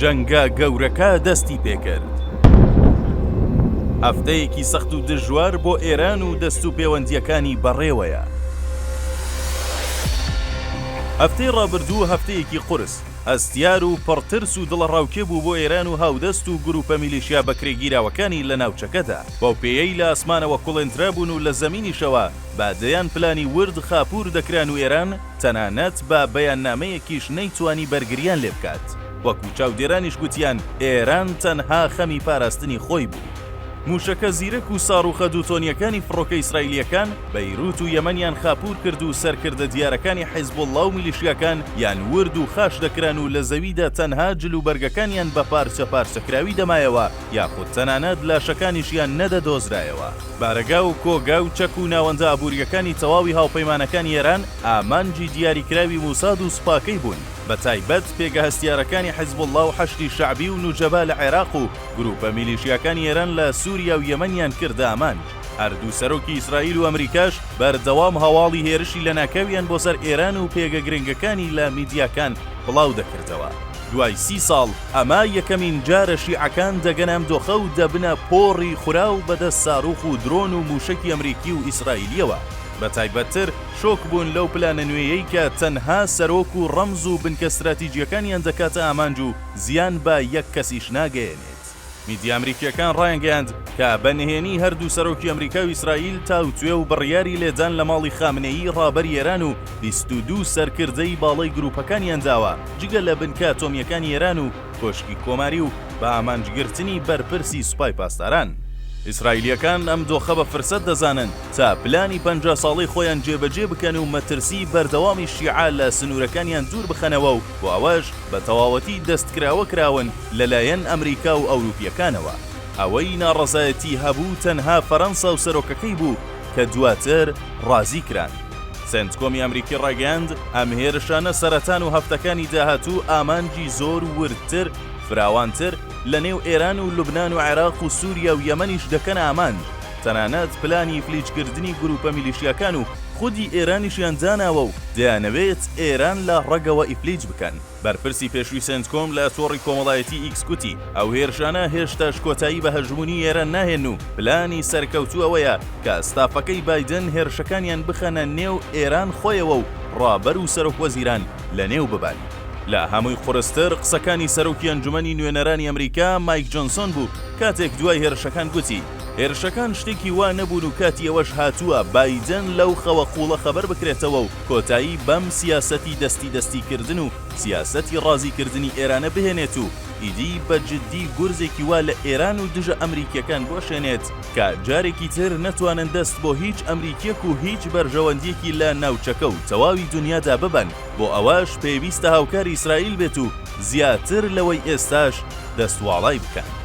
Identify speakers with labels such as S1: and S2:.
S1: جەنگە گەورەکە دەستی پێکرد. هەفتەیەکی سەخت و دژوار بۆ ئێران و دەستوپێوەندییەکانی بەڕێوەیە. هەفتەی ڕابردوو هەفتەیەکی قورس، هەستیار و پڕ ترس و دڵەڕاوکێ بوو بۆ ئێران و هاودەست و گروپە میلیشیا بەکرێگیراوەکانی لە ناوچەکەدا، بەو پێیەی لە ئاسمانەوە کوڵێندرابوون و لە زەمینیشەوە بە دەیان پلانی ورد خاپوور دەکران و ئێران تەنانەت بە بەیاننامەیەکیش نەیتوانی بەرگریان لێ بکات. وەکو چاودێرانیش گوتیان ئێران تەنها خەمی پاراستنی خۆی بوو. موشەکە زیرەک و ساڕوخە دوو تۆنییەکانی فڕۆکە ئیسرائیلییەکان بەیروت و یەمەنیان خاپوور کرد و سەرکردە دیارەکانی حیزبوڵڵا و میلیشیاکان یان ورد و خاش دەکران و لە زەویدا تەنها جلوبەرگەکانیان بە پارچە پارچەکراوی دەمایەوە یاخود تەنانەت لاشەکانیشیان نەدەدۆزرایەوە. بارەگا و کۆگا و چەک و ناوەندە ئابوورییەکانی تەواوی هاوپەیمانەکانی ئێران ئامانجی دیاریکراوی موساد و سوپاکەی بوون، بە تایبەت پێگە هەستیارەکانی حیزبوڵڵا و حەشدی شەعبی و نوجەبا لە عێراق و گرووپە میلیشیاکانی ئێران لە سووریا و یەمەنیان کردە ئامانج. هەردوو سەرۆکی ئیسرائیل و ئەمریکاش بەردەوام هەواڵی هێرشی لەناکاویان بۆ سەر ئێران و پێگە گرنگەکانی لە میدیاکان بڵاو دەکردەوە. دوای سی ساڵ ئەمە یەکەمین جارە شیعەکان دەگەنە ئەم دۆخە و دەبنە پۆڕی خوراو بەدەست ساروخ و درۆن و مووشەکی ئەمریکی و ئیسرائیلییەوە. بەتایبەتتر شۆک بوون لەو پلانە نوێیەی کە تەنها سەرۆک و ڕەمز و بنکە ستراتیجییەکانیان دەکاتە ئامانج و زیان بە یەک کەسیش ناگەیەنێت. میدیا ئەمریکییەکان ڕایانگەیاند کە بە نهێنی هەردوو سەرۆکی ئەمریکا و ئیسرائیل تاوتوێ و بڕیاری لێدان لە ماڵی خامنەیی ڕابەری ئێران و 22 سەرکردەی باڵای گرووپەکانیان داوە جگە لە بنکە ئەتۆمییەکانی ئێران و کۆشکی کۆماری و بە ئامانجگرتنی بەرپرسی سوپای پاسداران. ئیسرائیلییەکان ئەم دۆخە بە فرسەت دەزانن تا پلانی 50 ساڵەی خۆیان جێبەجێ بکەن و مەترسیی بەردەوامی شیعە لە سنوورەکانیان دوور بخەنەوە و بۆ ئەوەش بە تەواوەتی دەستکراوە کراون لەلایەن ئەمریکا و ئەوروپییەکانەوە. ئەوەی ناڕەزایەتی هەبوو تەنها فەرەنسا و سەرۆکەکەی بوو کە دواتر ڕازی کران. سێنتکۆمی ئەمریکی ڕایگەیاند، ئەم هێرشانە سەرەتان و هەفتەکانی داهاتوو ئامانجی زۆر وردتر، فراوانتر، لەنێو ئێران و لوبنان و عێراق و سوریا و یەمەنیش دەکەنە ئامانج، تەنانەت پلانی ئیفلیجکردنی گروپە میلیشیاکان و خودی ئێرانیشیان داناوە و دەیانەوێت ئێران لە ڕەگەوە ئیفلیج بکەن. بەرپرسی پێشووی سێنتکۆم لە تۆڕی کۆمەڵایەتی ئیکس گوتی، ئەو هێرشانە هێشتاش کۆتایی بە هەژموونی ئێران ناهێنن و پلانی سەرکەوتوو ئەوەیە کە ستافەکەی بایدن هێرشەکانیان بخەنە نێو ئێران خۆیەوە و ڕابەر و سەرۆکوەزیران لەنێو ببەن. لە هەمووی قورستر قسەکانی سەرۆکی ئەنجومەنی نوێنەرانی ئەمریکا مایک جۆنسۆن بوو کاتێک دوای هێرشەکان گوتی، هێرشەکان شتێکی وا نەبوون و کاتی ئەوەش هاتووە بایدن لەو خەوە قووڵە خەبەر بکرێتەوە و کۆتایی بەم سیاسەتی دەستی دەستی کردن و سیاسەتی ڕازی کردنی ئێرانە بهێنێت و ئیدی بە جدی گورزێکی وا لە ئێران و دژە ئەمریکیەکان بوەشێنێت کە جارێکی تر نەتوانن دەست بۆ هیچ ئەمریکیەک و هیچ بەرژەوەندیەکی لە ناوچەکە و تەواوی دونیادا ببەن، بۆ ئەوەش پێویستە هاوکاری ئیسرائیل بێت و زیاتر لەوەی ئێستاش دەست واڵای بکەن.